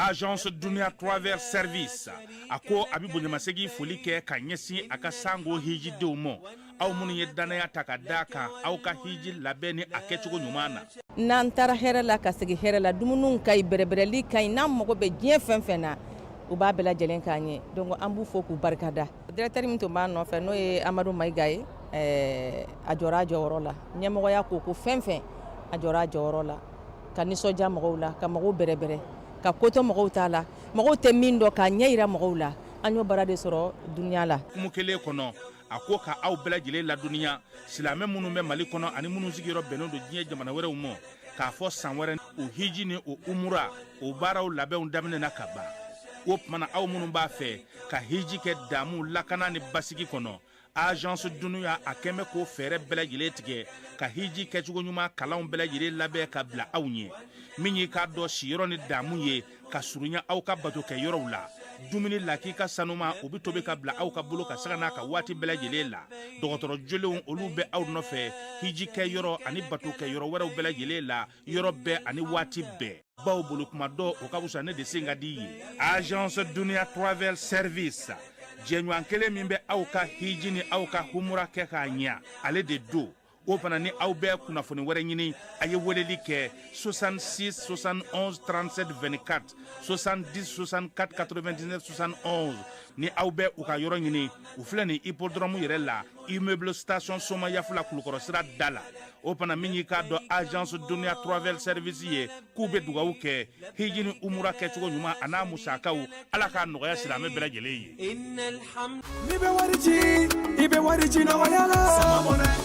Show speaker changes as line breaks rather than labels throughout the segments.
Agence Dunia Travel Service a ko a bɛ bonyamasegin foli kɛ ka ɲɛsin a ka sango hijidenw ma, aw minnu ye dannaya ta ka da kan aw ka hiji labɛn ni a kɛcogo ɲuman na.
N'an taara hɛrɛ la ka segin hɛrɛ la, dumuniw ka ɲi, bɛrɛbɛrɛli ka ɲi, n'an mago bɛ diɲɛ fɛn fɛn na, u b'a bɛɛ lajɛlen k'an ye. Donc an b'u fo k'u barikada. Directeur min tun b'a nɔfɛ, n'o ye Amadu Mayiga ye, a jɔra a jɔyɔrɔ la. Ɲɛmɔgɔya ko fɛn fɛn, a jɔra a jɔyɔrɔ la, ka nisɔndiya mɔgɔw la, ka mɔgɔw bɛrɛbɛrɛ, ka kotɔ mɔgɔw t'a la, mɔgɔw tɛ min dɔn, k'a ɲɛ yira mɔgɔw la. An y'o baara de sɔrɔ Dunia la.
Kumu kelen kɔnɔ, a ko ka aw bɛɛ lajɛlen ladɔnniya, silamɛ minnu bɛ Mali kɔnɔ ani minnu sigiyɔrɔ bɛnnen don diɲɛ jamana wɛrɛw ma, k'a fɔ san wɛrɛ o hiji ni o umura o baaraw labɛnw daminɛna ka ban. O tuma na, aw minnu b'a fɛ ka hiji kɛ damu, lakana ni basigi kɔnɔ, Agence Dunia a kɛn bɛ k'o fɛɛrɛ bɛɛ lajɛlen tigɛ ka hiji kɛcogo ɲuman kalanw bɛɛ lajɛlen labɛn ka bila aw ɲɛ. Min y'i k'a dɔn siyɔrɔ ni damu ye ka surunya aw ka bato kɛ yɔrɔw la, dumuni lakika sanuma, o bɛ tobi ka bila aw ka bolo ka sanga n'a ka waati bɛɛ lajɛlen la. Dɔgɔtɔrɔ jolenw, olu bɛ aw nɔfɛ hiji kɛ yɔrɔ ani bato kɛ yɔrɔ wɛrɛw bɛɛ lajɛlen la, yɔrɔ bɛɛ ani waati bɛɛ. Baw bolo kuma dɔ, o ka fisa ne de sen ka di ye. Agence Dunia Travel Service, jɛɲɔgɔn kelen min bɛ aw ka hiji ni aw ka humura kɛ k'a ɲɛ, ale de don. O fana ni aw bɛ kunnafoni wɛrɛ ɲini, a ye weleli kɛ 66 71 37 24, 70 64 99 71. Ni aw bɛ u ka yɔrɔ ɲini, u filɛ nin hippodrome yɛrɛ la, immeuble station Somayafula, Kulukɔrɔ sira da la. O fana, min y'i k'a dɔn Agence Dunia Travel Service ye, k'u bɛ dugawu kɛ hiji ni umura kɛcogo ɲuman a n'a musakaw, Ala k'a nɔgɔya silamɛ bɛɛ lajɛlen ye.
N'i bɛ wari ci, i bɛ wari ci nɔgɔya la.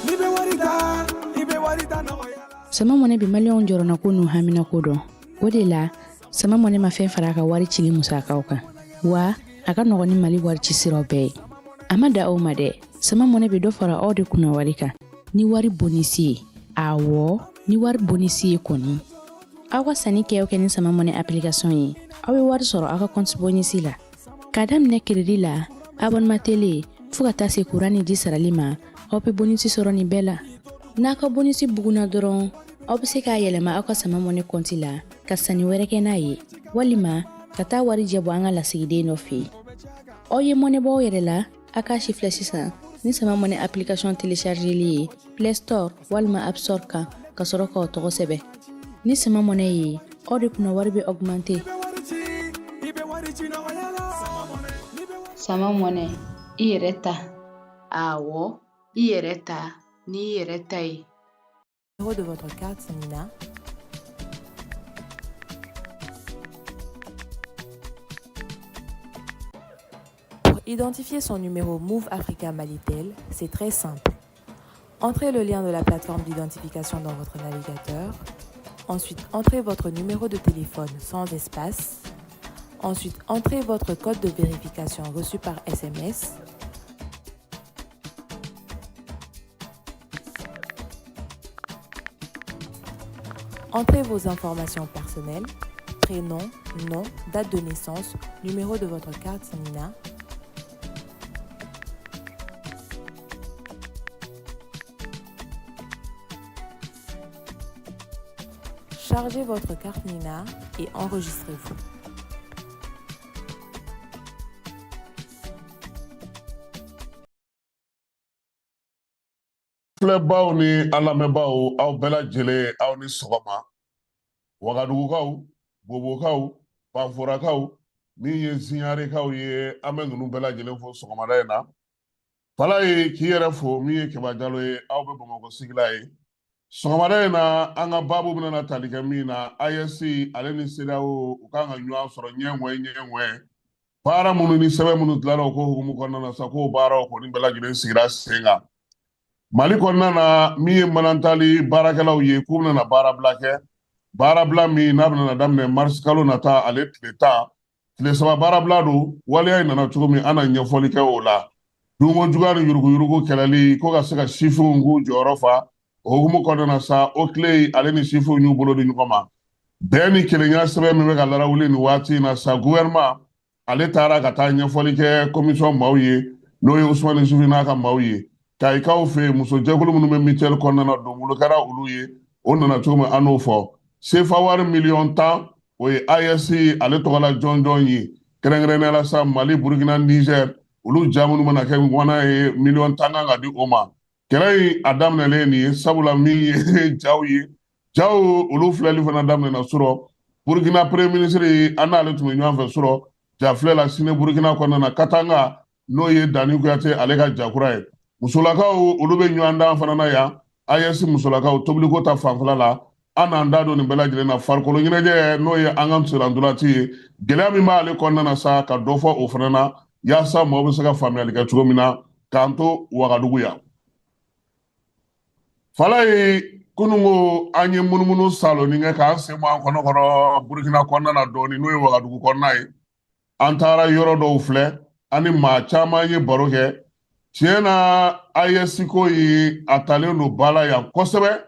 N'i bɛ wari ta, i bɛ wari ta nɔgɔya la.
Sama Mɔnɛ bɛ Maliyɛnw jɔrɔnako n'u haminako dɔn. O de la, Sama Mɔnɛ ma fɛn fara a ka wari cili musakaw kan, wa a ka nɔgɔn ni Mali wari ci siraw bɛɛ ye. A ma da aw ma dɛ, Sama Mɔnɛ bɛ dɔ fara aw de kunna wari kan ni wari bonisi ye. Awɔ, ni wari bonisi ye kɔni, aw ka sanni kɛ o kɛ ni Sama Mɔnɛ application ye, aw bɛ wari sɔrɔ aw ka compte bonisi la. K'a daminɛ crédit la, abonnement télé, fo ka taa se kuran ni ji sarali ma, aw bɛ bonisi sɔrɔ nin bɛɛ la. N'a ka bonisi bugunna dɔrɔn, aw bɛ se k'a yɛlɛma aw ka Sama Mɔnɛ kɔnti la ka sanni wɛrɛ kɛ n'a ye, walima ka taa warijɛ bɔ an ka lasigiden dɔ fɛ yen. Aw ye mɔnɛ bɔ aw yɛrɛ la, a k'a si filɛ sisan ni Sama Mɔnɛ application téléchargeli ye Play Store walima App Store kan, ka sɔrɔ k'aw tɔgɔ sɛbɛn. Ni Sama Mɔnɛ ye, aw de kunna wari bɛ augmenter.
Sama Mɔnɛ, i yɛrɛ ta. Awɔ, i yɛrɛ ta n'i yɛrɛ ta ye.
Numéro de votre carte NINA. Pour identifier son numéro Moov Africa Malitel, c'est très simple. Entrez le lien de la plateforme d'identification dans votre navigateur. Ensuite, entrez votre numéro de téléphone sans espace. Ensuite, entrez votre code de vérification reçu par SMS. Entrez vos informations personnelles, prénom, nom, date de naissance, numéro de votre carte NINA. Chargez votre carte NINA et enregistrez-vous.
Filɛbaw ni an lamɛnbaaw, aw bɛɛ lajɛlen, aw ni sɔgɔma. Wagadugukaw, Bobokaw, Banforakaw, min ye Ziɲarekaw ye, an bɛ ninnu bɛɛ lajɛlen fo sɔgɔmada in na. Falaye k'i yɛrɛ fo, min ye Keba Jalo ye, aw bɛ Bamakɔ sigila ye. Sɔgɔmada in na, an ka baabu bɛna tali kɛ min na, AES ale ni CEDEAO u kan ka ɲɔgɔn sɔrɔ ɲɛŋɔɛ ɲɛŋɔɛ. Baara minnu ni sɛbɛn minnu dilanna o ko hukumu kɔnɔna na sa, k'o baaraw kɔni bɛɛ lajɛlen sigira sen kan. Mali kɔnɔna na, min ye manantali baarakɛlaw ye, k'u bɛna baarabila kɛ. Baarabila min n'a bɛna daminɛ marisi kalo nata ale tile 10, tile 3 baarabila don. Waleya in nana cogo min, an na ɲɛfɔli kɛ o la. Dunko juguya ni yuruguyurugu kɛlɛli ko ka se ka sifinw k'u jɔyɔrɔ fa, o hukumu kɔnɔna na sa, OCLEI ale ni sifinw y'u bolo di ɲɔgɔn ma. Bɛn ni kelenya sɛbɛn min bɛ ka larawuli nin waati in na sa, gouvernement ale taara ka taa ɲɛfɔli kɛ commission maaw ye, n'o ye Usumani Yusufu n'a ka maaw ye. Kayikaw fɛ yen, musojɛkulu minnu bɛ mutuelle kɔnɔna na, donbolo kɛra olu ye, o nana cogo min an n'o fɔ. CFA wari miliyɔn 10, o ye AES ale tɔgɔla jɔnjɔn ye, kɛrɛnkɛrɛnnenya la sa, Mali, Burukina, Niger, olu ja minnu mana kɛ ŋana ye, miliyɔn 10 kan ka di o ma. Kɛlɛ in a daminɛlen nin ye, sabula min ye jaw ye, jaw olu filɛli fana daminɛna surɔ. Burukina premier ministre, an n'ale tun bɛ ɲɔgɔn fɛ surɔ ja filɛ la sini Burukina kɔnɔna na, Katanga, n'o ye Dani Kuyate ale ka jakura ye. Musolakaw olu bɛ ɲɔgɔn dan fana na yan, AES musolakaw tobiliko ta fanfɛla la, an n'an da don nin bɛɛ lajɛlen na. Farikolo ɲɛnajɛ, n'o ye an ka senna ye, gɛlɛya min b'ale kɔnɔna na sa, ka dɔ fɔ o fana na, yaasa maaw bɛ se ka faamuyali kɛ cogo min na. K'an to Wagadugu yan, Falaye, kununko an ye munumunu saloni kɛ k'an sen bɔ an kɔnɔ kɔrɔ Burukina kɔnɔna na dɔɔni, n'o ye Wagadugu kɔnɔna ye. An taara yɔrɔ dɔw filɛ, an ni maa caman ye baro kɛ. Tiɲɛ na, AES ko ye a talen don ba la yan kosɛbɛ.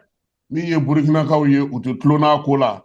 Min ye Burukinakaw ye, u tɛ tulon n'a ko la.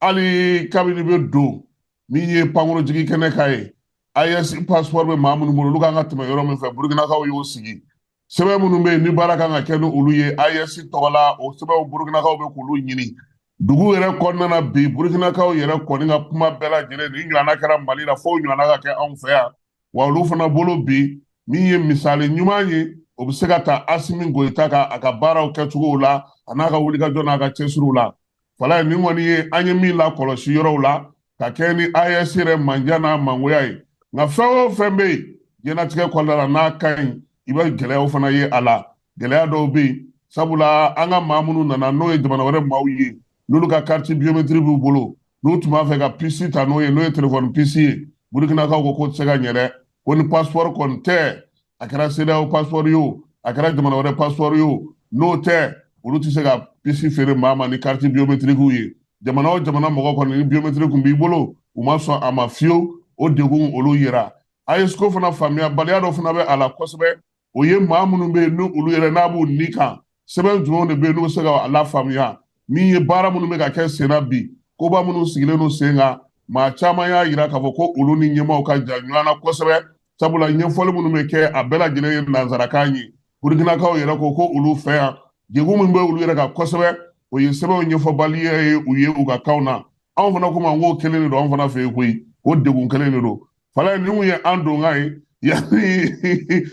Hali kabini bɛ don min ye pankurujigi kɛnɛ kan ye, AES passeport bɛ maa minnu bolo, olu kan ka tɛmɛ yɔrɔ min fɛ, Burukinakaw y'o sigi. Sɛbɛn minnu bɛ yen ni baara kan ka kɛ ni olu ye AES tɔgɔ la, o sɛbɛnw Burukinakaw bɛ k'olu ɲini. Dugu yɛrɛ kɔnɔna na bi, Burukinakaw yɛrɛ kɔni ka kuma bɛɛ lajɛlen, ni ɲɔgɔnna kɛra Mali la, fo ɲɔgɔnna ka kɛ anw fɛ yan. Wa olu fana bolo bi, min ye misali ɲuman ye, o bɛ se ka ta Asimi Goyita ka a ka baaraw kɛcogow la, a n'a ka wulikajɔ n'a ka cɛsiriw la. Falaye, nin kɔni ye an ye min lakɔlɔsi yɔrɔw la ka kɛ ni AES yɛrɛ manja n'a mangoya ye. Nka fɛn o fɛn bɛ yen diɲɛlatigɛ kɔnɔna la, n'a ka ɲi, i bɛ gɛlɛyaw fana ye a la. Gɛlɛya dɔw bɛ yen, sabula an ka maa minnu nana, n'o ye jamana wɛrɛ maaw ye, n'olu ka carte biométrique b'u bolo, n'u tun b'a fɛ ka puce ta, n'o ye téléphone puce ye, Burukinakaw ko k'o tɛ se ka ɲɛ dɛ, ko ni passeport kɔni tɛ, a kɛra CEDEAO passeport ye o, a kɛra jamana wɛrɛ passeport ye o, n'o tɛ, olu tɛ se ka puce feere maa ma ni carte biométrique ye. Jamana o jamana mɔgɔ kɔni ni biométrique kun b'i bolo, u ma sɔn a ma fiyewu. O degun olu yera. AES ko fana, faamuyabaliya dɔ fana bɛ a la kosɛbɛ. O ye maa minnu bɛ yen, ni olu yɛrɛ n'a b'u ni kan, sɛbɛn jumɛnw de bɛ yen n'u bɛ se ka lafaamuya? Min ye baara minnu bɛ ka kɛ sen na bi, koba minnu sigilen don sen kan, maa caman y'a yira k'a fɔ ko olu ni ɲɛmaaw ka jan ɲɔgɔn na kosɛbɛ, sabula ɲɛfɔli minnu bɛ kɛ, a bɛɛ lajɛlen ye nanzarakan ye. Burukinakaw yɛrɛ ko ko olu fɛ yan, degun min bɛ olu yɛrɛ kan kosɛbɛ, o ye sɛbɛnw ɲɛfɔbaliya ye u ye u ka kanw na. Anw fana ko ma k'o kelen de don anw fana fɛ yen koyi, o degun kelen de don. Falaye, nin kun ye an donkan ye yanni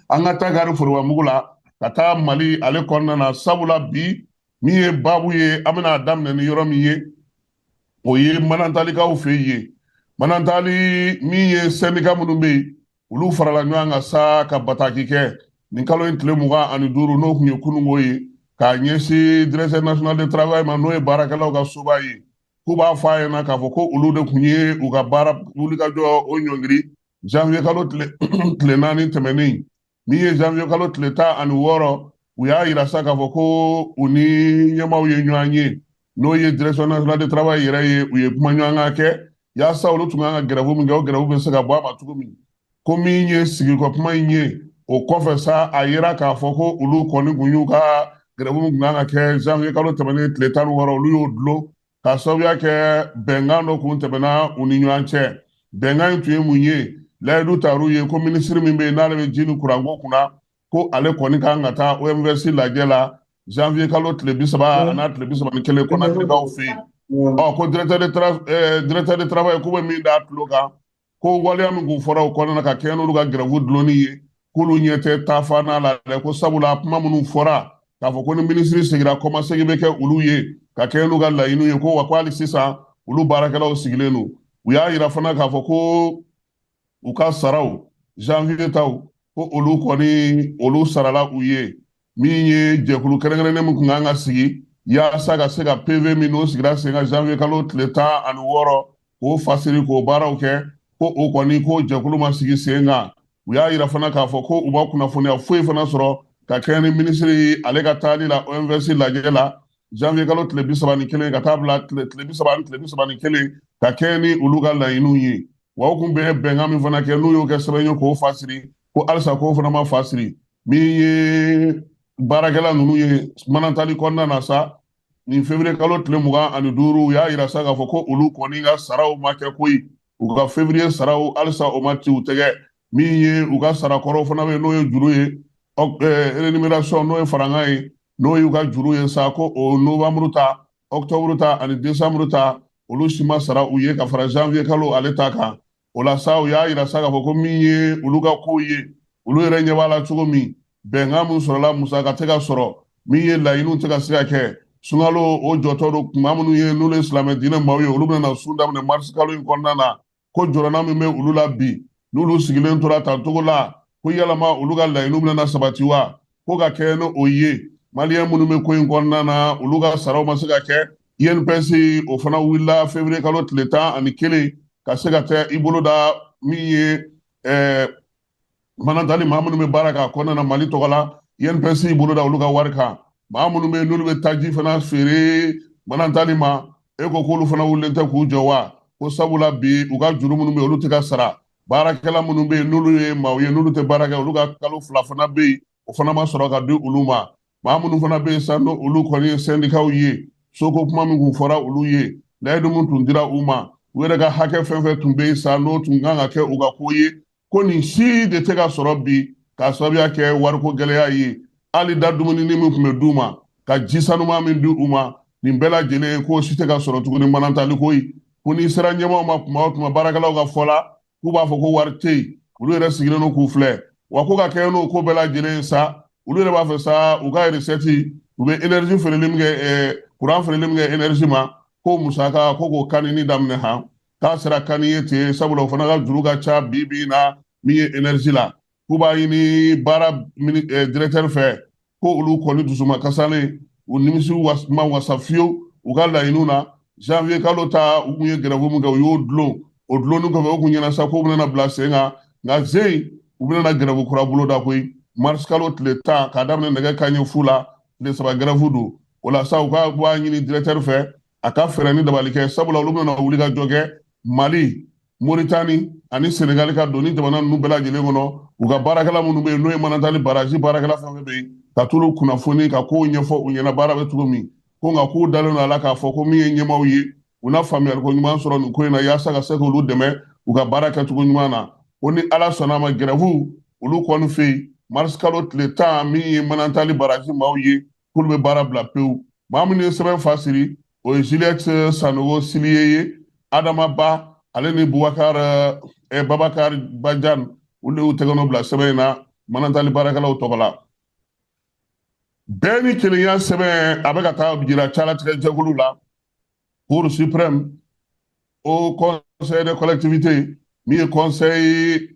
an ka taa kari foroba mugu la ka taa Mali ale kɔnɔna na, sabula bi min ye baabu ye, an bɛna daminɛ ni yɔrɔ min ye, o ye manantalikaw fɛ yen. Manantali, min ye syndicat minnu bɛ yen, olu farala ɲɔgɔn kan sa ka bataki kɛ nin kalo in tile 25, n'o tun ye kununko ye, k'a ɲɛsin direction nationale de travail ma, n'o ye baarakɛlaw ka soba ye. K'u b'a fɔ a ɲɛna k'a fɔ ko olu de tun ye u ka baara wulikajɔ o ɲɔngiri janvier kalo tile 4 tɛmɛnen. Min ye janvier kalo tile 16, u y'a yira sa k'a fɔ ko u ni ɲɛmaaw ye ɲɔgɔn ye, n'o ye direction nationale de travail yɛrɛ ye. U ye kuma ɲɔgɔn kɛ yaasa olu tun kan ka grève min kɛ, o grève bɛ se ka bɔ a ma cogo min. Ko min ye sigikɔ kuma in ye, o kɔfɛ sa, a yira k'a fɔ ko olu kɔni kun y'u ka grève min kun kan ka kɛ janvier kalo tɛmɛnen tile 16, olu y'o dulon k'a sababuya kɛ bɛnkan dɔ kun tɛmɛna u ni ɲɔgɔn cɛ. Bɛnkan in tun ye mun ye? Layidu tar'u ye ko minisiri min bɛ yen, n'ale bɛ ji ni kuranko kunna, ko ale kɔni kan ka taa OMVS lajɛ la janvier kalo tile 30 a n'a tile 31 Kɔnakirikaw fɛ yen. Ɔ ko directeur de travail k'u bɛ min d'a tulo kan, ko waleya min kun fɔra o kɔnɔna na ka kɛɲɛ n'olu ka grève dulonni ye, k'olu ɲɛ tɛ taafana la dɛ, ko sabula kuma minnu fɔra K'a fɔ ko ni minisiri segira, kɔmasegin bɛ kɛ olu ye ka kɛɲɛ n'u ka laɲiniw ye, ko wa ko hali sisan olu baarakɛlaw sigilen don. U y'a yira fana k'a fɔ ko u ka saraw, janvier taw, ko olu kɔni olu sarala u ye. Min ye jɛkulu kɛrɛnkɛrɛnnen min tun kan ka sigi yaasa ka se ka PV min n'o sigira sen kan janvier kalo tile 16, k'o fasiri, k'o baaraw kɛ, ko o kɔni ko jɛkulu ma sigi sen kan. U y'a yira fana k'a fɔ ko u ma kunnafoniya foyi fana sɔrɔ ka kɛɲɛ ni minisiri ale ka taali la OMVS lajɛ la janvier kalo tile 31 ka taa bila tile 30 ani tile 31, ka kɛɲɛ ni olu ka laɲiniw ye. Wa u kun bɛ bɛnkan min fana kɛ, n'u y'o kɛ sɛbɛn ye k'o fasiri, ko halisa k'o fana ma fasiri. Min ye baarakɛla ninnu ye Manantali kɔnɔna na sa, nin février kalo tile 25, u y'a yira sa k'a fɔ ko olu kɔni ka saraw ma kɛ koyi. U ka février saraw, halisa o ma ci u tɛgɛ. Min ye u ka sarakɔrɔw fana bɛ yen, n'o ye juru ye, rémunération, n'o ye farankan ye, n'o y'u ka juru ye sa, ko o novembre ta, octobre ta ani décembre ta, olu si ma sara u ye ka fara janvier kalo ale ta kan. O la sa, u y'a yira sa k'a fɔ ko min ye olu ka kow ye, olu yɛrɛ ɲɛ b'a la cogo min, bɛnkan min sɔrɔla, musaka tɛ ka sɔrɔ, min ye laɲiniw tɛ ka se ka kɛ. Sunkalo o jɔtɔ don, tuma minnu ye n'olu ye silamɛ diinɛ maaw ye, olu bɛna na sun daminɛ marisi kalo in kɔnɔna na, ko jɔrɔna min bɛ olu la bi, n'olu sigilen tora tan cogo la, ko yalama olu ka laɲiniw bɛna sabati wa? Ko ka kɛ ni o ye, maliyɛn minnu bɛ ko in kɔnɔna na, olu ka saraw ma se ka kɛ. INPS o fana wulila février kalo tile 11 ka se ka taa i bolo da min ye Manantali maa minnu bɛ baara k'a kɔnɔna na Mali tɔgɔ la. INPS y'i bolo da olu ka wari kan. Maa minnu bɛ yen n'olu bɛ taji fana feere Manantali ma, e ko k'olu fana wulilen tɛ k'u jɔ wa? Ko sabula bi u ka juru minnu bɛ yen, olu tɛ ka sara. Baarakɛla minnu bɛ yen n'olu ye maaw ye n'olu tɛ baara kɛ, olu ka kalo 2 fana bɛ yen, o fana ma sɔrɔ ka di olu ma. Maa minnu fana bɛ yen sa, n'o olu kɔni ye sɛndikaw ye, soko kuma min kun fɔra olu ye, layidu min tun dira u ma, u yɛrɛ ka hakɛ fɛn fɛn tun bɛ yen sa, n'o tun kan ka kɛ u ka ko ye, ko nin si de tɛ ka sɔrɔ bi k'a sababuya kɛ wariko gɛlɛya ye. Hali da dumuni min tun bɛ d'u ma, ka ji sanuman min di u ma, nin bɛɛ lajɛlen k'o si tɛ ka sɔrɔ tuguni Manantali ko ye. Ko n'i sera ɲɛmaaw ma tuma o tuma, baarakɛlaw ka fɔ la, k'u b'a fɔ ko wari tɛ yen, olu yɛrɛ sigilen don k'u filɛ. Wa ko ka kɛ n'o ko bɛɛ lajɛlen sa, olu yɛrɛ b'a fɛ sa u ka recette, u bɛ énergie feereli min kɛ, courant feereli min kɛ énergie ma, ko musaka ko k'o kanini daminɛ han, k'a sera kani ye ten, sabula o fana ka juru ka ca bi bi in na min ye énergie la. K'u b'a ɲini baara directeur fɛ ko olu kɔni dusuma kasalen, u nimisi ma wasa fiyewu u ka laɲiniw na. Janvier kalo ta, u kun ye grève min kɛ, u y'o dulon. O dulonni kɔfɛ, u kun ɲɛna sa k'u bɛna bila sen kan, nka zen u bɛna grève kura boloda koyi, mars kalo tile 10, k'a daminɛ nɛgɛ kanɲɛ fu la, tile 3 grève don. O la sa, u ka b'a ɲini directeur fɛ a ka fɛɛrɛ ni dabali kɛ, sabula olu bɛna wuli ka jɔ kɛ Mali, Moritani ani Senegali ka don ni jamana ninnu bɛɛ lajɛlen kɔnɔ, u ka baarakɛla minnu bɛ yen, n'o ye Manantali baraji baarakɛla fɛn fɛn bɛ yen, ka t'olu kunnafoni, ka kow ɲɛfɔ u ɲɛna baara bɛ cogo min. Ko nka k'u dalen don a la k'a fɔ ko min ye ɲɛmaaw ye, u na faamuyaliko ɲuman sɔrɔ nin ko in na yaasa ka se k'olu dɛmɛ u ka baara kɛcogo ɲuman na. Ko ni Ala sɔnna a ma, grève olu kɔni fɛ yen mars kalo tile 10, min ye Manantali baraji maaw ye, k'olu bɛ baara bila pewu. Maa minnu ye sɛbɛn fasiri, o ye Juliette Sanogo Siliye ye, Adama Ba ale ni Bubakar Babakar Bajan, olu de y'u tɛgɛnɔ bila sɛbɛn in na Manantali baarakɛlaw tɔgɔ la. Bɛɛ ni kelenya sɛbɛn a bɛ ka taa jira calatigɛ jɛkulu la, Cour suprême, au conseil des collectivités, min ye conseil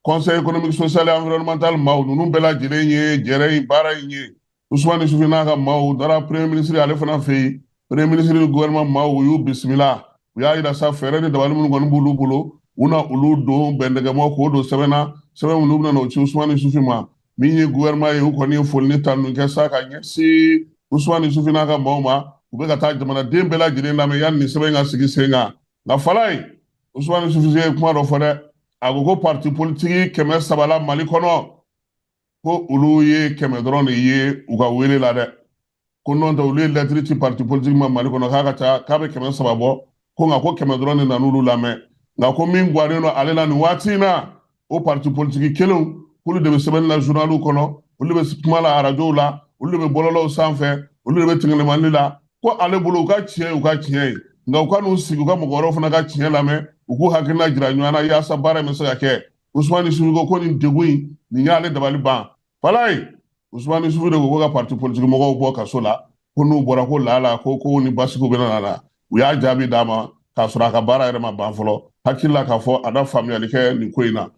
économique, social et environnemental maaw, ninnu bɛɛ lajɛlen ye jɛrɛ in baara in ye. Usumani Isufi n'a ka maaw dara premier ministre ale fana fɛ yen. Premier ministre ni gouvernement maaw, u y'u bisimila. U y'a yira sa, fɛɛrɛ ni dabali minnu kɔni b'olu bolo, u na olu don bɛndɛgɛmɔ k'o don sɛbɛn na, sɛbɛn minnu bɛna o ci Usumani Isufi ma. Min ye gouvernement ye, u kɔni ye foli ni tanu kɛ sa ka ɲɛsin Usumani Isufi n'a ka maaw ma. U bɛ ka taa jamanaden bɛɛ lajɛlen lamɛn yanni nin sɛbɛn in ka sigi sen kan. Nka fala ye, Usumani Isufi ye kuma dɔ fɔ dɛ. A ko ko parti politique 300 la Mali kɔnɔ, ko olu ye 100 dɔrɔn de ye u ka wele la dɛ. Ko n'o tɛ, olu ye lɛtiri ci parti politique ma Mali kɔnɔ k'a ka ca, k'a bɛ 300 bɔ, ko nka ko 100 dɔrɔn de nan'olu lamɛn. Nka ko min gannen don ale la nin waati in na, o parti politique kelenw, k'olu de bɛ sɛbɛnni la journaliw kɔnɔ, olu de bɛ kuma la arajow la, olu de bɛ bɔlɔlɔw sanfɛ, olu de bɛ tɛgɛnɛmani la. Ko ale bolo, u ka tiɲɛ u ka tiɲɛ ye, nka u ka n'u sigi u ka mɔgɔ wɛrɛw fana ka tiɲɛ lamɛn, u k'u hakilina jira ɲɔgɔn na yaasa baara in bɛ se ka kɛ. Usumani Isufi ko ko nin degun in, nin y'ale dabali ban. Falaye, Usumani Isufu de ko ko ka parti politique mɔgɔw bɔ kaso la, ko n'u bɔra ko lala ko ni basigiw bɛna na. U y'a jaabi d'a ma k'a sɔrɔ a ka baara yɛrɛ ma ban fɔlɔ. Hakili la k'a fɔ a da faamuyali kɛ nin ko in na.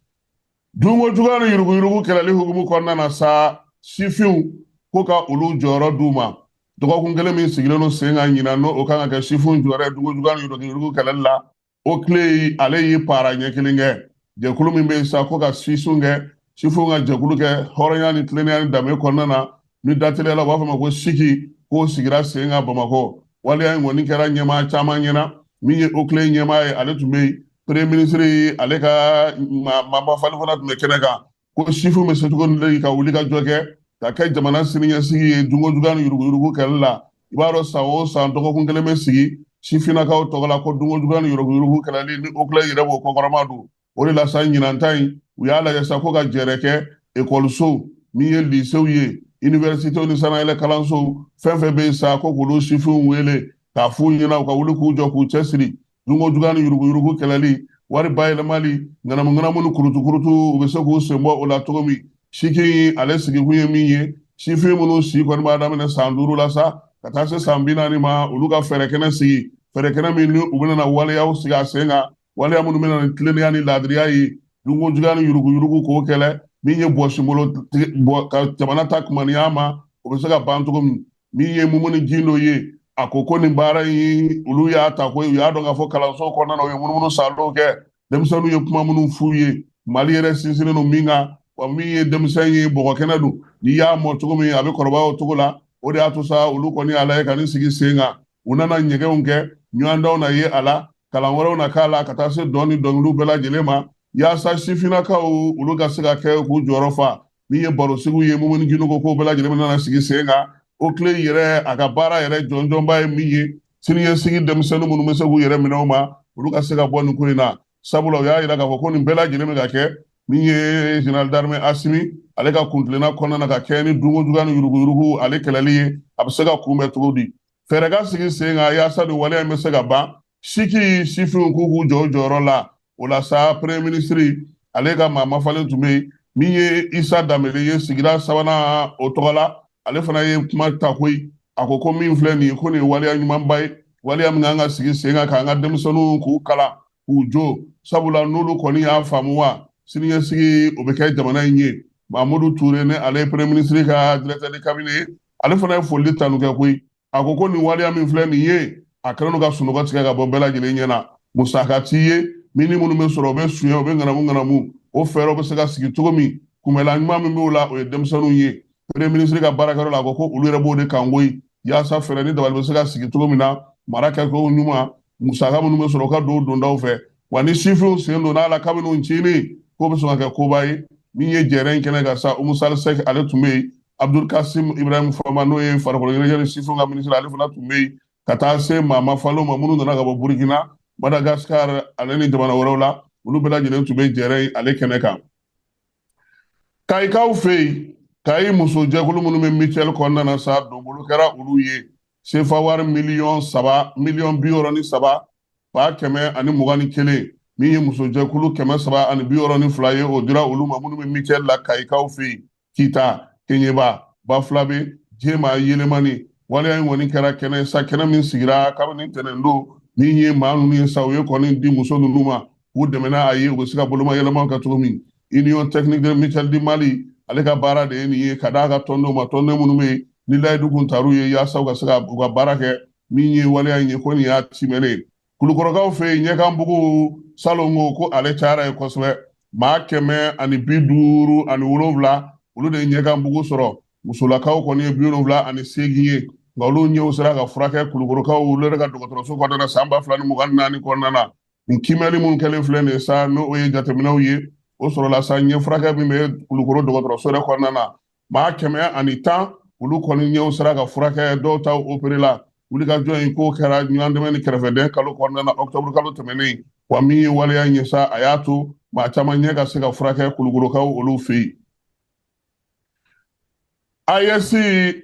Dunko juguya ni yuruguyurugu kɛlɛli hukumu kɔnɔna na sa, sifinw ko ka olu jɔyɔrɔ d'u ma. Dɔgɔkun kelen min sigilen don sen kan ɲinan, n'o o kan ka kɛ sifinw jɔyɔrɔ ye dunko juguya ni yuruguyurugu kɛlɛli la, OCLEI ale y'i para ɲɛ kelen kɛ. Jɛkulu min bɛ yen sa ko ka sifinw kɛ, sifinw ka jɛkulu kɛ hɔrɔnya ni tilennenya ni danbe kɔnɔna na, ni dateliya la u b'a fɔ ma ko siki, k'o sigira sen kan Bamakɔ. Waleya in kɔni kɛra ɲɛmaa caman ɲɛna. Min ye OCLEI ɲɛmaa ye, ale tun bɛ yen. Premier ministre ale ka Mamba Fali fana tun bɛ kɛnɛ kan. Ko sifinw bɛ se cogo min ka wuli ka jɔ kɛ ka kɛ jamana siniɲɛsigi ye dunko juguya ni yuruguyurugu kɛlɛli la. I b'a dɔn, san o san dɔgɔkun kelen bɛ sigi sifinnakaw tɔgɔ la ko dunko juguya ni yuruguyurugu kɛlɛli, ni OCLEI yɛrɛ b'o kɔkɔrɔma don. O de la sa, ɲinan ta in, u y'a lajɛ sa ko ka jɛrɛ kɛ ekɔlisow, min ye lisew ye, universitew ni sanayɛlɛ kalansow, fɛn fɛn bɛ yen sa, ko k'olu sifinw wele k'a f'u ɲɛna u ka wuli k'u jɔ k'u cɛsiri dunko juguya ni yuruguyurugu kɛlɛli, wari bayɛlɛmali, ŋanamu ŋanamu ni kurutukurutu, u bɛ se k'u sen bɔ o la cogo min. Siki ale sigikun ye min ye, sifin minnu si kɔni b'a daminɛ san 5 la sa ka taa se san 40 ma, olu ka fɛɛrɛ kɛnɛ sigi, fɛɛrɛ kɛnɛ min ni u bɛna waleyaw sigi a sen kan, waleya minnu bɛna ni tilennenya ni laadiriya ye, dunko juguya ni yuruguyurugu k'o kɛlɛ, min ye bɔsimbolo bɔ ka jamana ta kumaniya ma, o bɛ se ka ban cogo min. Min ye Mumuni Gindo ye, a ko ko nin baara in, olu y'a ta ko u y'a dɔn k'a fɔ kalanso kɔnɔna na, u ye munumunu salow kɛ, denmisɛnninw ye kuma minnu f'u ye, Mali yɛrɛ sinsinnen don min kan, wa min ye denmisɛn ye, bɔgɔ kɛnɛ don, n'i y'a mɔ cogo min a bɛ kɔrɔbaya o cogo la. O de y'a to sa, olu kɔni y'a lajɛ ka nin sigi sen kan. U nana ɲɛgɛnw kɛ, ɲɔgɔndanw na ye a la, kalan wɛrɛw na k'a la, ka taa se dɔn ni dɔnkiliw bɛɛ lajɛlen ma, yaasa sifinnakaw olu ka se ka kɛ k'u jɔyɔrɔ fa. Min ye barosigiw ye, Mumuni Gindo ko k'o bɛɛ lajɛlen bɛna sigi sen kan. OCLEI yɛrɛ a ka baara yɛrɛ jɔnjɔnba ye min ye, siniɲɛsigi denmisɛnnin minnu bɛ se k'u yɛrɛ minɛ o ma, olu ka se ka bɔ nin ko in na. Sabula u y'a yira k'a fɔ ko nin bɛɛ lajɛlen bɛ ka kɛ min ye général d'armée Asimi ale ka kuntilenna kɔnɔna na, ka kɛ ni dunko juguya ni yuruguyurugu ale kɛlɛli ye, a bɛ se ka kunbɛn cogo di, fɛɛrɛ ka sigi sen kan yaasa nin waleya in bɛ se ka ban. Siki sifinw k'u k'u jɔ u jɔyɔrɔ la. O la sa, premier ministre ale ka maa mafalen tun bɛ yen, min ye Isa Danbele ye, sigida sabanan o tɔgɔ la, ale fana ye kuma ta koyi. A ko ko min filɛ nin ye, ko nin ye waleya ɲumanba ye, waleya min kan ka sigi sen kan k'an ka denmisɛnninw k'u kalan k'u jo, sabula n'olu kɔni y'a faamu wa, siniɲɛsigi o bɛ kɛ jamana in ye. Mamudu Ture, ni ale ye premier ministre ka directeur de cabinet ye, ale fana ye foli tanu kɛ koyi. A ko ko nin waleya min filɛ nin ye, a kɛlen don ka sunɔgɔ tigɛ ka bɔ bɛɛ lajɛlen ɲɛna. Musaka t'i ye min ni minnu bɛ sɔrɔ, u bɛ suɲɛ, u bɛ ŋanamu ŋanamu, o fɛɛrɛw bɛ se ka sigi cogo min, kunbɛla ɲuman min b'o la, o ye denmisɛnninw ye. Premier ministre ka baarakɛyɔrɔ la, a ko ko olu yɛrɛ b'o de kan koyi, yaasa fɛɛrɛ ni dabali bɛ se ka sigi cogo min na, mara kɛcogo ɲuman, musaka minnu bɛ sɔrɔ u ka don dondaw fɛ, wa ni sifinw sen donna a la kabini u ncinin, k'o bɛ sɔn ka kɛ koba ye. Min ye jɛrɛ in kɛnɛ kan sa, Umu Sali Sɛki ale tun bɛ yen, Abdul Kasim Ibrahim Fama, n'o ye farikolo ɲɛnajɛ ni sifinw ka minisiri, ale fana tun bɛ yen, ka taa se maa mafalenw ma minnu nana ka bɔ Burukina, Madagascar ale ni jamana wɛrɛw la, olu bɛɛ lajɛlen tun bɛ jɛrɛ in ale kɛnɛ kan. Kayikaw fɛ yen, Kayi musojɛkulu minnu bɛ mutuelle kɔnɔna na sa, donbolo kɛra olu ye sefa wari miliyɔn 3, miliyɔn 63 121, min ye musojɛkulu 362 ye, o dira olu ma minnu bɛ mutuelle la Kayikaw fɛ yen, Kita, Keɲeba, Bafilabe, Jema, Yelemani. Waleya in kɔni kɛra kɛnɛ sa, kɛnɛ min sigira kabini ntɛnɛn don. Min ye maa ninnu ye sa, u ye kɔni di muso ninnu ma k'u dɛmɛ n'a ye, u bɛ se ka boloma yɛlɛmaw kɛ cogo min. Union technique de mutuelle du Mali ale ka baara de ye nin ye, ka d'a ka tɔndenw ma, tɔnden minnu bɛ yen ni layidu kun tar'u ye yaasa u ka se ka u ka baara kɛ. Min ye waleya in ye, ko nin y'a timɛnen ye. Kulukɔrɔkaw fɛ yen, Ɲɛkanbugu salongo ko ale cayara ye kosɛbɛ, maa 157 olu de ye Ɲɛkanbugu sɔrɔ. Musolakaw kɔni ye 78 ye, nka olu ɲɛw sera ka furakɛ Kulukɔrɔkaw olu yɛrɛ ka dɔgɔtɔrɔso kɔnɔna na san 2024 kɔnɔna na. Nin kiimɛli minnu kɛlen filɛ nin ye sa, n'o ye jateminɛw ye, o sɔrɔla sa ɲɛ furakɛ min bɛ Kulukɔrɔ dɔgɔtɔrɔso yɛrɛ kɔnɔna na, maa 110 olu kɔni ɲɛw sera ka furakɛ, dɔw ta opere la. Wulikajɔ in k'o kɛra ɲɔgɔn dɛmɛ ni kɛrɛfɛdɛn kalo kɔnɔna na, ɔkutɔburu kalo tɛmɛnen. Wa min ye waleya in ye sa, a y'a to maa caman ɲɛ ka se ka furakɛ Kulukɔrɔkaw olu fɛ yen. AES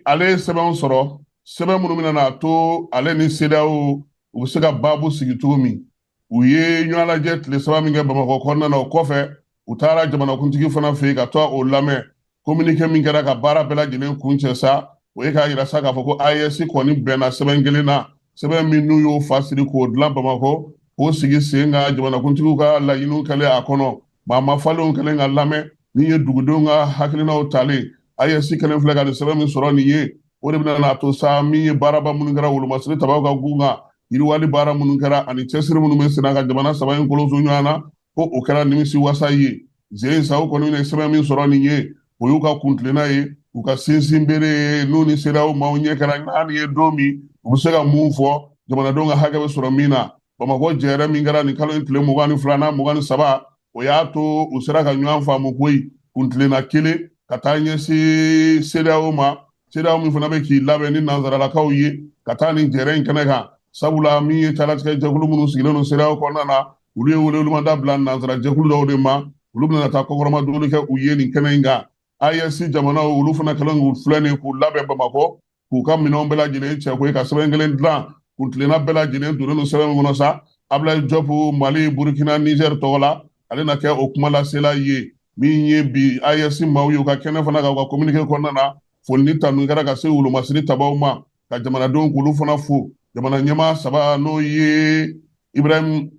ale ye sɛbɛnw sɔrɔ, sɛbɛn minnu bɛna n'a to ale ni CEDEAO u bɛ se ka baabu sigi cogo min. U ye ɲɔgɔn lajɛ tile 3 min kɛ Bamakɔ kɔnɔna na, o kɔfɛ u taara jamanakuntigi fana fɛ yen ka taa o lamɛn. Communiqué min kɛra ka baara bɛɛ lajɛlen kuncɛ sa, o ye k'a yira sa k'a fɔ ko AES kɔni bɛnna sɛbɛn kelen na, sɛbɛn min n'u y'o fa siri k'o dilan Bamakɔ, k'o sigi sen kan, jamanakuntigiw ka laɲiniw kɛlen a kɔnɔ, maa mafalenw kɛlen ka lamɛn, min ye dugudenw ka hakilinaw talen. AES kɛlen filɛ ka nin sɛbɛn min sɔrɔ nin ye, o de bɛna n'a to sa min ye baaraba minnu kɛra wolomasiri tabaw ka gun kan, yiriwali baara minnu kɛra ani cɛsiri minnu bɛ senna ka jamana saba in kolonso ɲɔgɔn na, ko o kɛra nimisi wasa ye. Zen sa, u kɔni ye sɛbɛn min sɔrɔ nin ye, o y'u ka kuntilenna ye, u ka sinsin bere ye. N'u ni CEDEAO maaw ɲɛ kɛra naani ye don min, u bɛ se ka mun fɔ jamanadenw ka hakɛ bɛ sɔrɔ min na. Bamakɔ jɛrɛ min kɛra nin kalo in tile 22 n'a 23, o y'a to u sera ka ɲɔgɔn faamu koyi, kuntilenna kelen ka taa ɲɛsin CEDEAO ma, CEDEAO min fana bɛ k'i labɛn ni nansaralakaw ye ka taa nin jɛrɛ in kɛnɛ kan, sabula min ye calatigɛ jɛkulu minnu sigilen don CEDEAO kɔnɔna na, olu ye welewelemada bila nansara jɛkulu dɔw de ma, olu bɛna taa kɔkɔrɔma dumuni kɛ u ye nin kɛnɛ in kan. AES jamanaw, olu fana kɛlen k'u filɛ nin k'u labɛn Bamakɔ, k'u ka minɛnw bɛɛ lajɛlen cɛ koyi, ka sɛbɛn kelen dilan. Kuntilenna bɛɛ lajɛlen donnen don sɛbɛn min kɔnɔ sa, Ablaye Diop, Mali, Burkina, Niger tɔgɔ la, ale na kɛ o kuma lasela ye. Min ye bi AES maaw ye u ka kɛnɛ fana kan, u ka communiqué kɔnɔna na, foli ni tanu kɛra ka se wolomasiri tabaw ma, ka jamanadenw k'olu fana fo. Jamana ɲɛmaa saba, n'o ye Ibrahim,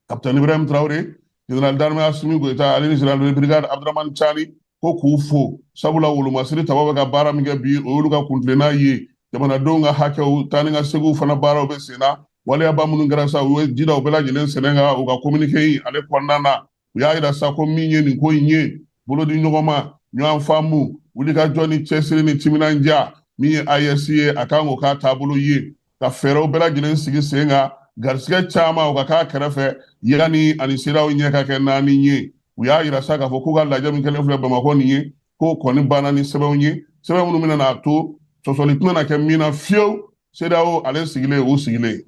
Capitaine Ibrahim Traoré, Général d'armée Assimi Goïta ale ni Général de brigade Abdourahamane Tiani, ko k'u fo, sabula wolomasiri tabaw bɛ ka baara min kɛ bi, o y'olu ka kuntilenna ye. Jamanadenw ka hakɛw taa ni ka seginw fana baaraw bɛ sen na. Waleyaba minnu kɛra sa, u ye ji da u bɛɛ lajɛlen sɛnɛ kan. U ka communiqué in ale kɔnɔna na, u y'a yira sa ko min ye nin ko in ye, bolodi ɲɔgɔn ma, ɲɔgɔn faamu, wulikajɔ ni cɛsiri ni timinandiya, min ye AES ye, a kan k'o k'a taabolo ye, ka fɛɛrɛw bɛɛ lajɛlen sigi sen kan, garisigɛ caman o ka k'a kɛrɛfɛ, yanni ani CEDEAO ɲɛ ka kɛ naani ye. U y'a yira sa k'a fɔ k'u ka lajɛ min kɛlen filɛ Bamakɔ nin ye, k'o kɔni banna ni sɛbɛnw ye, sɛbɛn minnu bɛna n'a to sɔsɔli tɛna kɛ min na fiyewu. CEDEAO ale sigilen, u sigilen.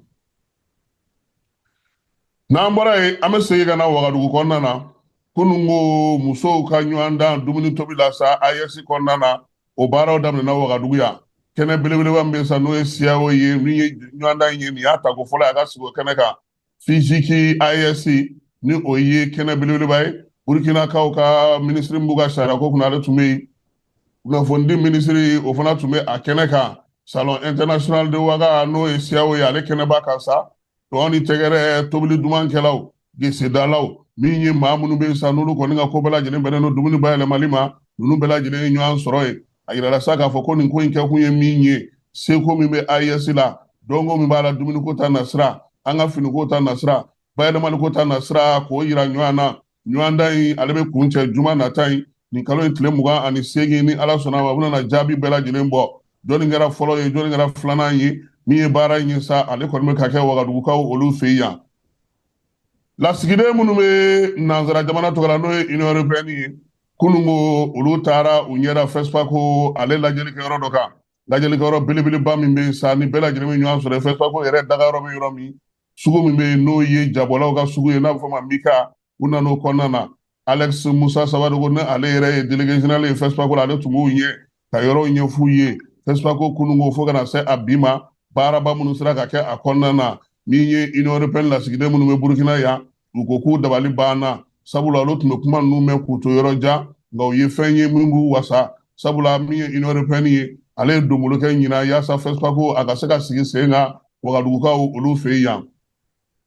N'an bɔra yen, an bɛ segin ka na Wagadugu kɔnɔna na. Kunun ko musow ka ɲɔgɔndan dumuni tobi la sa AES kɔnɔna na, o baaraw daminɛna Wagadugu yan. Kɛnɛ belebeleba min bɛ sa, n'o ye CEAO ye, min ye ɲɔgɔndan in ye, nin y'a tako fɔlɔ ye a ka sigi o kɛnɛ kan. FIGC AES ni o ye kɛnɛ belebeleba ye. Burkinakaw ka minisiri min b'u ka sariya ko kunna, ale tun bɛ yen. Kunnafonidi minisiri, o fana tun bɛ a kɛnɛ kan. Salon international de Ouaga, n'o ye CEAO ye, ale kɛnɛba kan sa, tɔn ni tɛgɛrɛ, tobili dumankɛlaw, gesedalaw, min ye maa minnu bɛ yen sa, n'olu kɔni ka ko bɛɛ lajɛlen bɛnnen don dumuni bayɛlɛmali ma, ninnu bɛɛ lajɛlen ye ɲɔgɔn sɔrɔ yen. A yirala sa k'a fɔ ko nin ko in kɛkun ye min ye, seko min bɛ AES la, dɔnko min b'a la, dumuniko ta nasira, an ka finiko ta nasira, bayɛlɛmaliko ta nasira, k'o yira ɲɔgɔn na. Ɲɔgɔndan in ale bɛ kuncɛ juma nata in, nin kalo in tile 28, ni Ala sɔnna a ma, a bɛna jaabi bɛɛ lajɛlen bɔ, jɔnni kɛra fɔlɔ ye, jɔnni kɛra filanan ye. Min ye baara in ye sa, ale kɔni bɛ ka kɛ Wagadugukaw olu fɛ yan. Lasigiden minnu bɛ nansara jamana tɔgɔ la, n'o ye Union européenne ye, kunun ko olu taara u ɲɛda FESPACO ale lajɛlikɛyɔrɔ dɔ kan, lajɛlikɛyɔrɔ belebeleba min bɛ yen sa, ni bɛɛ lajɛlen bɛ ɲɔgɔn sɔrɔ. FESPACO yɛrɛ dagayɔrɔ bɛ yɔrɔ min, sugu min bɛ yen, n'o ye jabɔlaw ka sugu ye, n'a bɛ fɔ o ma Mika, u nan'o kɔnɔna na. Alex Musa Sawadogo, ni ale yɛrɛ ye délégué général ye FESPACO la, ale tun b'u ɲɛ ka yɔrɔw ɲɛf'u ye. FESPACO kunun ko fo ka na se a bi ma, baaraba minnu sera ka kɛ a kɔnɔna na. Min ye Union européenne lasigiden minnu bɛ Burukina yan, u ko k'u dabali banna, sabula olu tun bɛ kuma ninnu mɛn k'u to yɔrɔ jan, nka u ye fɛn ye min b'u wasa, sabula min ye Union européenne ye, ale ye donbolo kɛ ɲinan yaasa FESPACO a ka se ka sigi sen kan Wagadugukaw olu fɛ yan.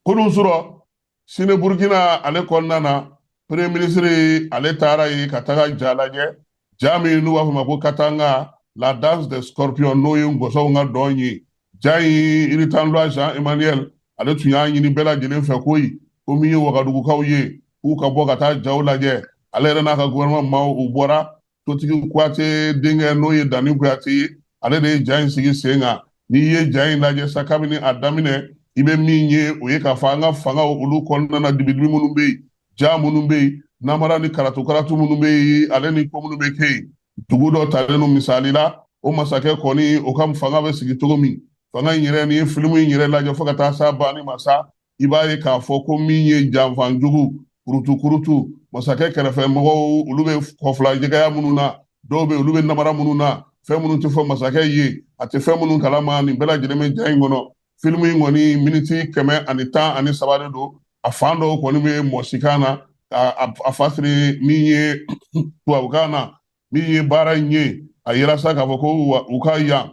Kunun surɔ, sini Burukina ale kɔnɔna na, premier ministre ale taara yen ka taga ja lajɛ, ja min n'u b'a fɔ ma ko Katanga, la danse des scorpions, n'o ye ngɔsɔw ka dɔn ye. Ja in, Iritandwa Jean Emmanuel ale tun y'a ɲini bɛɛ lajɛlen fɛ koyi, ko min ye Wagadugukaw ye, k'u ka bɔ ka taa jaw lajɛ. Ale yɛrɛ n'a ka gouvernement maaw, u bɔra. Totigi Kuyate denkɛ, n'o ye Dani Kuyate ye, ale de ye ja in sigi sen kan. N'i ye ja in lajɛ sa, kabini a daminɛ, i bɛ min ye, o ye k'a fɔ an ka fangaw olu kɔnɔna na, dibidibi minnu bɛ yen, ja minnu bɛ yen, namara ni karatu karatu minnu bɛ yen, ale ni ko minnu bɛ kɛ yen. Dugu dɔ talen don misali la, o masakɛ kɔni, o ka fanga bɛ sigi cogo min, fanga in yɛrɛ, n'i ye filimu in yɛrɛ lajɛ fo ka taa s'a banni ma sa, i b'a ye k'a fɔ ko min ye janfanjugu, kurutu kurutu, masakɛ kɛrɛfɛ mɔgɔw, olu bɛ kɔfila jɛgɛya minnu na, dɔw bɛ olu bɛ namara minnu na, fɛn minnu tɛ fɔ masakɛ ye, a tɛ fɛn minnu kalama, nin bɛɛ lajɛlen bɛ ja in kɔnɔ. Filimu in kɔni miniti 113 de don. A fan dɔw kɔni bɛ mɔsikan na, a fasiri min ye tubabukan na. Min ye baara in ye, a yira sa k'a fɔ ko u ka yan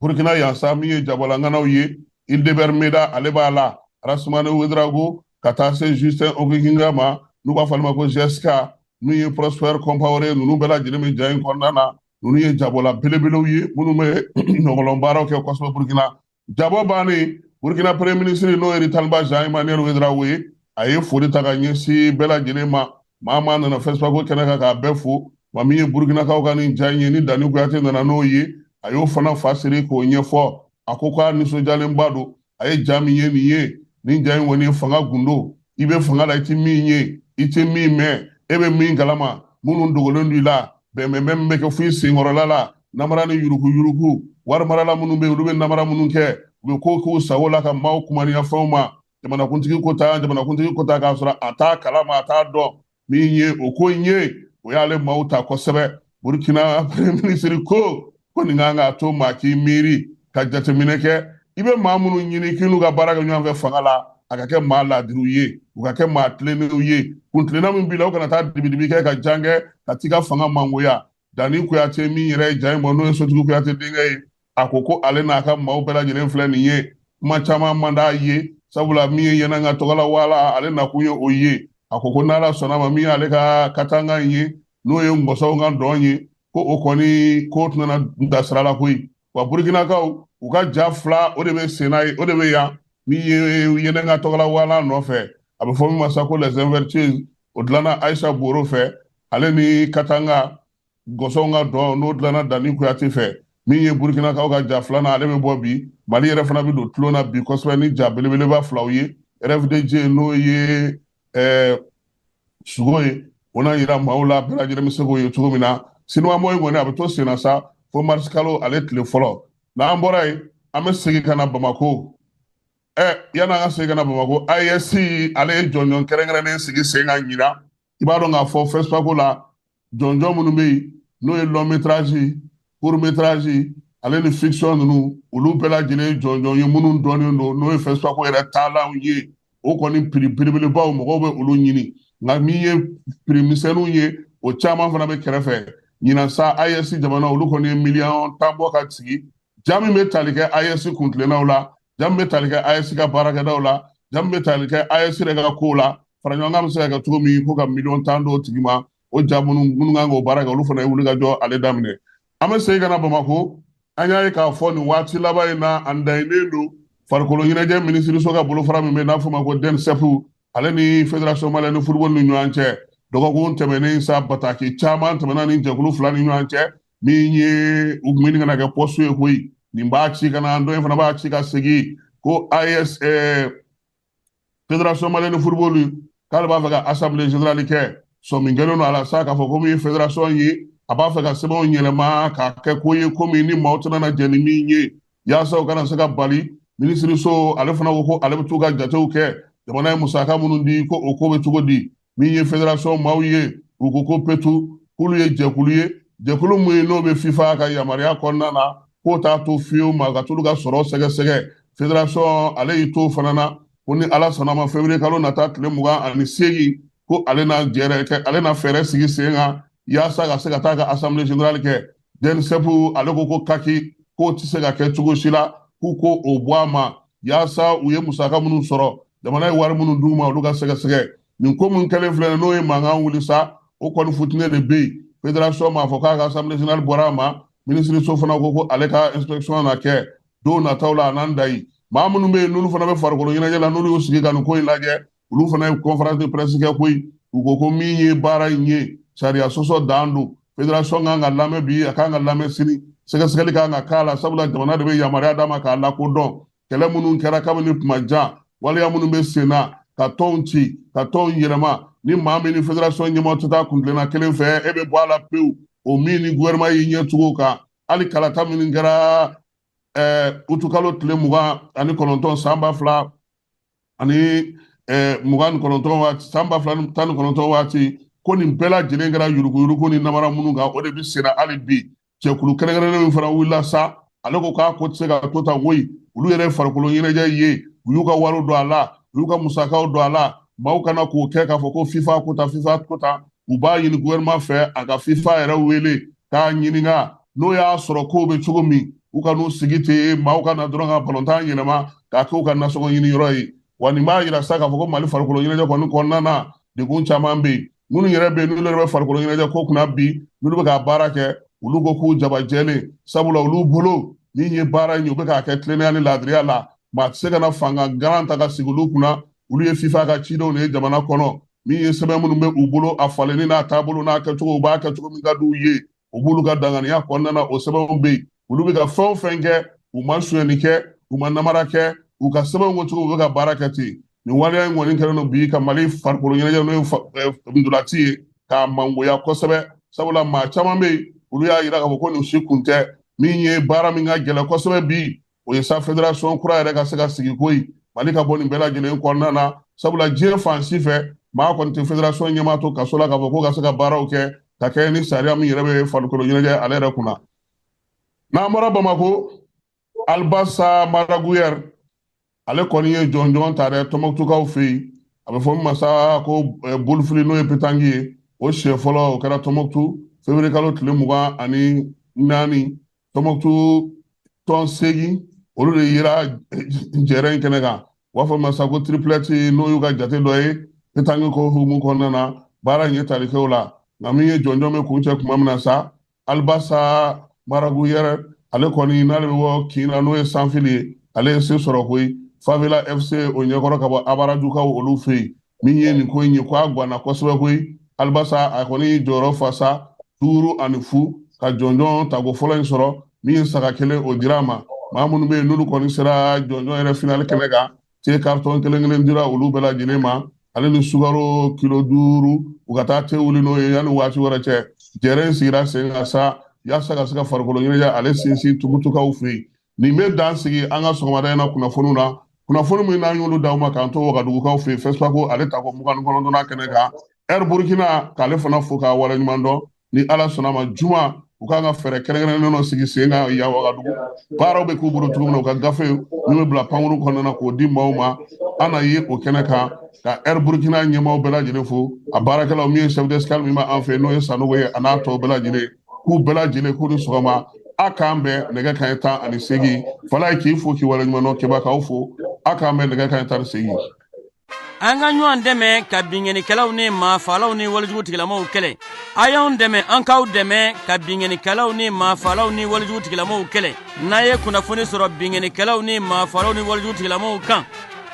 Burkina yan sa, min ye jabolanganaw ye, Ildebert Meda ale b'a la, Rasmane Ouedraogo ka taa se Justin Okikinga ma, n'u b'a fɔ ale ma ko Jessica, min ye Prosper Compaoré, ninnu bɛɛ lajɛlen bɛ ja in kɔnɔna na. Ninnu ye jabola belebelew ye minnu bɛ ɲɔgɔlɔn baaraw kɛ kosɛbɛ Burkina. Jabɔ bannen, Burkina premier ministre, n'o ye Ritaliba Jean Emmanuel Ouedraogo ye, a ye foli ta ka ɲɛsin bɛɛ lajɛlen ma. Maa maa nana FESPACO kɛnɛ kan k'a bɛɛ fo. Wa min ye Burkinakaw ka nin ja in ye, ni Dani Kuyate nana n'o ye, a y'o fana fa siri k'o ɲɛfɔ. A ko k'a nisɔndiyalenba don, a ye ja min ye nin ye. Nin ja in kɔni ye fanga gundo, i bɛ fanga la, i tɛ min ye, i tɛ min mɛn, e bɛ min kalama, minnu dogolen don i la, bɛnbɛnbɛn min bɛ kɛ fo i senkɔrɔla la, namara ni yuruku yuruku, wari marala minnu bɛ yen, olu bɛ namara minnu kɛ, u bɛ ko k'u sago la ka maaw kumaniya fɛnw ma, jamanakuntigi ko ta, jamanakuntigi ko ta, k'a sɔrɔ a t'a kalama, a t'a dɔn. Min ye o ko in ye, o y'ale maaw ta kosɛbɛ. Burkina premier ministre ko nin kan k'a to maa k'i miiri ka jateminɛ kɛ, i bɛ maa minnu ɲini k'i n'u ka baara kɛ ɲɔgɔn fɛ fanga la, a ka kɛ maa laadiriw ye, u ka kɛ maa tilennenw ye. Kuntilenna min b'i la, o kana taa dibidibi kɛ ka jan kɛ ka t'i ka fanga mangoya. Dani Kuyate min yɛrɛ ye ja in bɔ, n'o ye Sotigi Kuyate denkɛ ye, a ko ko ale n'a ka maaw bɛɛ lajɛlen filɛ nin ye, kuma caman man d'a ye, sabula min ye Yɛnɛnga tɔgɔla wala, ale nakun ye o ye. A ko ko n'Ala sɔnna ma, min y'ale ka katanga in ye, n'o ye ngɔsɔw ka dɔn ye, ko o kɔni ko tɛna da sira la koyi. Wa Burkinakaw u ka ja fila, o de bɛ senna ye, o de bɛ yan. Min ye Yɛnɛnga tɔgɔla wala nɔfɛ, a bɛ fɔ min ma sa ko Les Invertueuses, o dilanna Ayisa Boro fɛ, ale ni katanga gɔsɔnw ka dɔn, n'o dilanna Dani Kuyate fɛ. Min ye Burkinakaw ka ja filanan, ale bɛ bɔ bi. Mali yɛrɛ fana bɛ don tulon na bi kosɛbɛ ni ja belebeleba filaw ye. RFDJ, n'o ye sugo ye, o n'a yira maaw la, bɛɛ lajɛlen bɛ se k'o ye cogo min na. Sinimabɔ in kɔni, a bɛ to sen na sa fo marisi kalo ale tile fɔlɔ. N'an bɔra yen, an bɛ segin ka na Bamako. Yan'an ka segin ka na Bamako, AES ale ye jɔnjɔn kɛrɛnkɛrɛnnen sigi sen kan ɲinan. I b'a dɔn k'a fɔ FESPACO la, jɔnjɔn minnu bɛ yen, n'o ye long métrage, court métrage, ale ni fiction ninnu, olu bɛɛ lajɛlen jɔnjɔn ye minnu dɔnnen don, n'o ye FESPACO yɛrɛ taalanw ye. O kɔni prix belebelebaw, mɔgɔw bɛ olu ɲini, nka min ye prix misɛnninw ye, o caman fana bɛ kɛrɛfɛ. Ɲinan sa, AES jamana, olu kɔni ye miliyɔn 10 bɔ ka sigi ja min bɛ tali kɛ AES kuntilennaw la, ja min bɛ tali kɛ AES ka baarakɛdaw la, ja min bɛ tali kɛ AES yɛrɛ ka kow la, fara ɲɔgɔn kan bɛ se ka kɛ cogo min ko ka miliyɔn 10 d'o tigi ma. O ja minnu kan k'o baara kɛ, olu fana ye wuli ka jɔ ale daminɛ. An bɛ segin ka na Bamako. An y'a ye k'a fɔ nin waati laban in na, an dayinnen don farikolo ɲɛnajɛ minisiriso ka bolofara min bɛ, n'a fɔ ma ko DNCEP, ale ni Fédération malienne de football ni ɲɔgɔn cɛ. Dɔgɔkun tɛmɛnen sa, bataki caman tɛmɛna ni jɛkulu fila ni ɲɔgɔn cɛ. Min ye u kun bɛ ɲini ka na kɛ poste ye koyi, nin b'a ci ka na, dɔ in fana b'a ci ka segin, ko AES Fédération malienne de football k'ale b'a fɛ ka assemblée générale kɛ. Sɔmi kɛlen don a la sa k'a fɔ ko min ye fédération ye, a b'a fɛ ka sɛbɛnw yɛlɛma k'a kɛ ko ye komi ni maaw tɛna na jɛn ni min ye, yaasa u kana se ka bali. Minisiriso ale fana ko ko ale bɛ t'u ka jatew kɛ, jamana ye musaka minnu di, ko o ko bɛ cogo di. Min ye fédération maaw ye, u ko ko petu k'olu ye jɛkulu ye, jɛkulu mun ye n'o bɛ FIFA ka yamaruya kɔnɔna na, k'o t'a to fiyewu ma ka t'olu ka sɔrɔ sɛgɛsɛgɛ. Fédération ale y'i to fana na ko ni Ala sɔnna ma, février kalo nata tile 28, ko ale na jɛrɛ kɛ, ale na fɛɛrɛ sigi sen kan yaasa ka se ka taa ka assemblée générale kɛ. DNCEP ale ko ko kaki k'o tɛ se ka kɛ cogo si la, k'u ko o bɔ a ma, yaasa u ye musaka minnu sɔrɔ, jamana ye wari minnu d'u ma, olu ka sɛgɛsɛgɛ. Nin ko min kɛlen filɛ, n'o ye mankan wuli sa, o kɔni futinɛ de bɛ yen. Fédération m'a fɔ k'a ka assemblée générale bɔra a ma. Minisiriso fana ko ko ale ka inspection na kɛ don nataw la. A n'an da yi, maa minnu bɛ yen, n'olu fana bɛ farikolo ɲɛnajɛ la, n'olu y'u sigi ka nin ko in lajɛ, olu fana ye conférence de presse kɛ koyi. U ko ko min ye baara in ye, sariya sɔsɔ dan don. Fédération kan ka lamɛn bi, a kan ka lamɛn sini, sɛgɛsɛgɛli kan ka k'a la, sabula jamana de bɛ yamaruya d'a ma k'a lakodɔn. Kɛlɛ minnu kɛra kabini kuma jan, waleya minnu bɛ sen na ka tɔnw ci, ka tɔnw yɛlɛma, ni maa min ni fédération ɲɛmɔgɔ tɛ taa kuntilenna kelen fɛ, e bɛ bɔ a la pewu. O min ni gouvernement y'i ɲɛ tugun o kan, hali kalata minnu kɛra utukalo tile 29 san 2029 waati, san 2019 waati, ko nin bɛɛ lajɛlen kɛra yuruguyurugu ni namara minnu kan, o de bɛ senna hali bi. Jɛkulu kɛrɛnkɛrɛnnen min fana wulila sa, ale ko k'a ko tɛ se ka to tan koyi. Olu yɛrɛ farikolo ɲɛnajɛ ye, u y'u ka wariw don a la, u y'u ka musakaw don a la, maaw kana k'o kɛ k'a fɔ ko FIFA ko tan, FIFA ko tan. U b'a ɲini gouvernement fɛ a ka FIFA yɛrɛ wele k'a ɲininka n'o y'a sɔrɔ kow bɛ cogo min, u ka n'u sigi ten, maaw ka na dɔrɔn ka balontan yɛlɛma k'a kɛ u ka nasɔngɔ ɲini yɔrɔ ye. Wa nin b'a yira sa k'a fɔ ko Mali farikolo ɲɛnajɛ kɔni kɔnɔna na, degun caman bɛ yen. Minnu yɛrɛ bɛ yen, n'olu yɛrɛ bɛ farikolo ɲɛnajɛ ko kunna bi, n'olu bɛ ka baara kɛ, olu ko k'u jaba jɛlen, sabula olu bolo min ye baara in ye, u bɛ k'a kɛ tilennenya ni laadiriya la. Maa tɛ se ka na fanga garan ta ka sigi olu kunna. Olu ye FIFA ka cidenw de ye jamana kɔnɔ. Min ye sɛbɛn minnu bɛ u bolo, a falenni n'a taabolo n'a kɛcogo, u b'a kɛ cogo min ka d'u ye, u b'olu ka danganiya kɔnɔna na, o sɛbɛnw bɛ yen. Olu bɛ ka fɛn o fɛn kɛ, u ma sonyɛni kɛ, u ma namara kɛ, u ka sɛbɛnw ko cogo, u bɛ ka baara kɛ ten. Nin waleya in kɔni kɛlen don bi ka Mali farikolo ɲɛnajɛ, n'o ye ntolaci ye, k'a mangoya kosɛbɛ, sabula maa caman bɛ yen, olu y'a yira k'a fɔ ko nin si kun tɛ. Min ye baara min ka gɛlɛn kosɛbɛ bi, o ye sa fédération kura yɛrɛ ka se ka sigi ko ye, Mali ka bɔ nin bɛɛ lajɛlen kɔnɔna na, sabula diɲɛ fan si fɛ, maa kɔni tɛ fédération ɲɛmaa to kaso la k'a fɔ ko ka se ka baaraw kɛ ka kɛ ni sariya min yɛrɛ bɛ farikolo ɲɛnajɛ ale yɛrɛ kunna. N'an bɔra Bamako, Albasa Maraguyɛri, ale kɔni ye jɔnjɔn ta dɛ Tɔnbɔkutukaw fɛ yen. A bɛ fɔ min ma sa ko bolifili, n'o ye pétanque ye, o siɲɛ fɔlɔ o kɛra Tɔnbɔkutu février kalo tile 24. Tɔnbɔkutu tɔn 8 olu de yera jɛrɛ in kɛnɛ kan. U b'a fɔ min ma sa ko triplette, n'o y'u ka jate dɔ ye pétanque ko hukumu kɔnɔna na. Baara in ye tali kɛ o la, nka min ye jɔnjɔn bɛ kuncɛ tuma min na sa, Albasa Maraguyɛrɛ, ale kɔni n'ale bɛ bɔ kin na, n'o ye sanfili ye, ale ye se sɔrɔ koyi Favela FC o ɲɛkɔrɔ ka bɔ Abarajukaw olu fɛ yen. Min ye nin ko in ye, ko a ganna kosɛbɛ koyi. Albasa a kɔni jɔyɔrɔ fa sa 5-0 ka jɔnjɔn tako fɔlɔ in sɔrɔ. Min ye saga kelen o dira a ma. Maa minnu bɛ yen, n'olu kɔni sera jɔnjɔn yɛrɛ finali kɛnɛ kan, te carton kelen kelen dira olu bɛɛ lajɛlen ma, ale ni sukaro kilo 5, u ka taa te wuli n'o ye yanni waati wɛrɛ cɛ. Jɛrɛ in sigira sen kan sa yaasa ka se ka farikolo ɲɛnajɛ ale sinsin Tumutukaw fɛ yen. Nin bɛ dan sigi an ka sɔgɔmada in na kunnafoniw na, kunnafoni min n'an y'olu d'aw ma k'an to Wagadugukaw fɛ yen, FESPACO ale tako 29nan kɛnɛ kan. Air Burkina k'ale fana fo k'a waleɲuman dɔn. Ni Ala sɔnna ma, juma u kan ka fɛɛrɛ kɛrɛnkɛrɛnnen dɔ sigi sen kan yan Wagadugu. Baaraw bɛ k'u bolo cogo min na, u ka gafe min bɛ bila pankuru kɔnɔna na k'o di maaw ma, an na ye o kɛnɛ kan ka Air Burkina ɲɛmaaw bɛɛ lajɛlen fo, a baarakɛlaw, min ye chef d'escale min b'an fɛ yen, n'o ye Sanogo ye, a n'a tɔw bɛɛ lajɛlen, k'u bɛɛ lajɛlen k'u ni sɔgɔma. A k'an bɛn nɛgɛ kanɲɛ 18. Falaye k'i fo k'i waleɲuman dɔn. Keba k'aw fo, a k'an bɛn nɛgɛ kanɲɛ 18.
An ka ɲɔgɔn dɛmɛ ka binkannikɛlaw ni maafalaw ni walejugu tigilamaw kɛlɛ. A y'anw dɛmɛ, an k'aw dɛmɛ ka binkannikɛlaw ni maafalaw ni walejugu tigilamaw kɛlɛ. N'a ye kunnafoni sɔrɔ binkannikɛlaw ni maafalaw ni walejugu tigilamaw kan,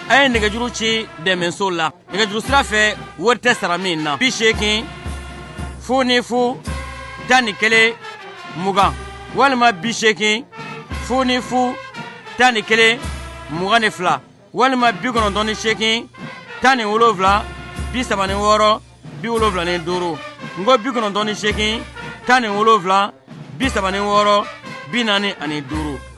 a ye nɛgɛjuru ci dɛmɛso la nɛgɛjuru sira fɛ, wari tɛ sara min na: 80 00 11 20 walima 80 00 11 22 walima 98 17 36 75. N ko 98 17 36 45.